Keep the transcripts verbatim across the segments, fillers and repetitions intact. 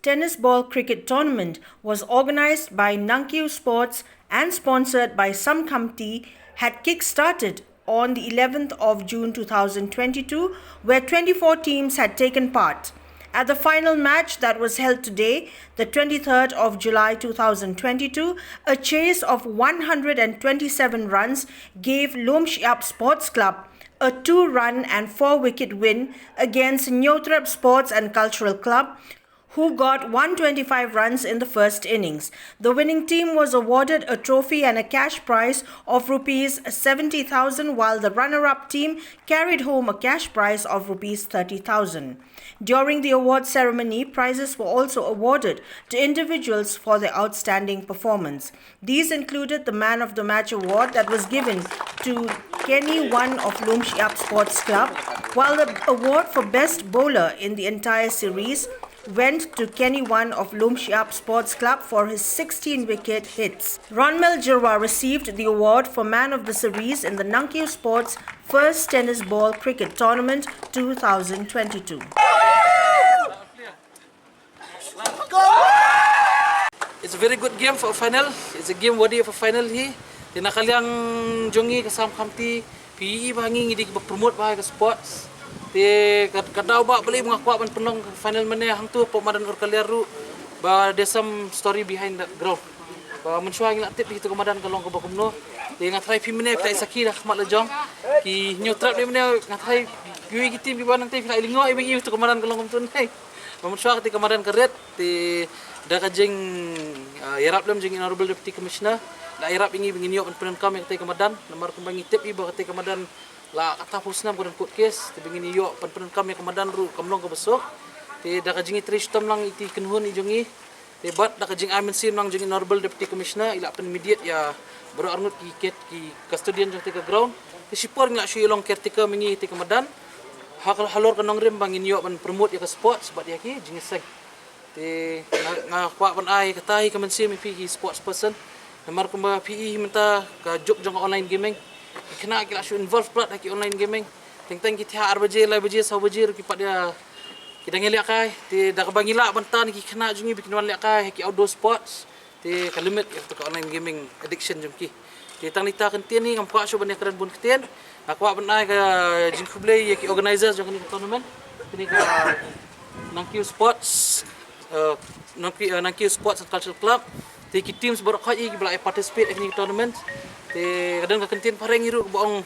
Tennis Ball Cricket Tournament was organized by Nangkiew Sports and sponsored by Samkhamti had kick-started on the eleventh of June two thousand twenty-two, where twenty-four teams had taken part. At the final match that was held today, the twenty-third of July two thousand twenty-two, a chase of one hundred and twenty-seven runs gave Lumshyiap Sports Club a two-run and four-wicket win against Hynniewtrep Sports and Cultural Club, who got one twenty-five runs in the first innings. The winning team was awarded a trophy and a cash prize of rupees seventy thousand, while the runner-up team carried home a cash prize of rupees thirty thousand. During the award ceremony, prizes were also awarded to individuals for their outstanding performance. These included the Man of the Match award that was given to Kenny One of Lumshyiap Sports Club, while the award for Best Bowler in the entire series went to Kenny One of Lumshyiap Sports Club for his sixteen wicket hits. Ronmel Jyrwa received the award for Man of the Series in the Nangkiew Sports First Tennis Ball Cricket Tournament two thousand twenty-two. It's a very good game for a final. It's a game worthy of a final hi. Te na ka liang jong ngi ka Samkhamti, phi i ba ngi ngi dei ba promote ba ka sports. Te ka, ka daw ba balei ba nga kwah ban pynlong ka final mynne hangtu hapoh madan Urkaliar ruh. Ba there's some story behind that ground. Ba mynshuwa ngi la tip hi tu ka madan ka long kaba kumno. Te nga tharai phi mynne phi la i sakhi da khmat la jong. Ki Hynniewtrep mynne nga tharai phi ki team kiba nang te phi la i lyngngoh i ba ngi tu ka madan ka long kumtu ne. Ba mynshuwa kata ka madan ka rit, te da ka jing, ah, ïarap lem jong i Honorable Deputy Commissioner, la ïarap ïa ngi ba ngin ïoh ban pyndonkam ïa kata ka madan, namar kumba ngi tip i ba kata ka madan la katto katne snem ka don court case, te ba ngin ïoh ban pyndonkam ïa ka madan ruh kam long kaba suk. Te da ka jingïatrei shitom lang ïa ki kynhun i jong ngi, te bad da ka jingai mynsiem lang jong i Honorable Deputy Commissioner, i la pynmih ïa baroh arngut ki ket ki custodian jong kata ka ground. Te shipor ngi la shu ïa long caretaker ma ngi ïa kata ka madan. Ha ka, halor ka nongrim ba ngin ïoh ban promote ïa ka sports bad ïa ki jingïaseng. Te nga, nga kwah ban ai kata hi ka mynsiem ïa phi ki sports person. Namar kumba phi i mynta ka juk jong ka online gaming, ki khynnah ki la shu involve palat ha ki online gaming. Teng teng ki thiah ar baje, lai baje, saw baje ruh ki pat ïa ki dang ïalehkai. Te da kaba ngi lah ban tan ki khynnah jong ngi ba kin wan lehkai ha ki outdoor sports. Te ka limit ïa kata ka online gaming addiction jong ki. Te tang nangta ka ktien hi ngam kwah shuh ban ïakren bun ktien. Nga kwah ban ai ka jingkhublei ïa ki organizers jong kane ka tournament, kane ka Nangkiew Sports, eh, Nangkiew, eh, Nangkiew Sports and Cultural Club. Te ki teams baroh khoit kiba la participate ha kane ka tournament. Te ka don ka ktien phareng hi ruh kaba ong,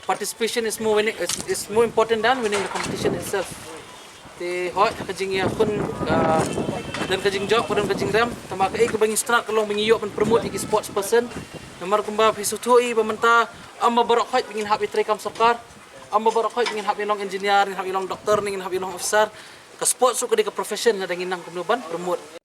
participation is more winning, is, is more important than winning the competition itself. Te hooid, ka jingïakhun ka don ka jingjop, ka don ka jingrem. Tangba kaei kaba ngi sngewthuh ka long ba ngi ïoh ban promote ïa ki sports person. Namar kumba phi sngewthuh i ba mynta ym ba baroh khoit ba ngin hap ïa treikam sorkar, ym ba baroh khoit ba ngin hap ïa long engineer, ngin hap ïa long doctor, ngin hap ïa long officer. Ka sports ruh ka dei ka profession, lada ngin nang kumno ban promote.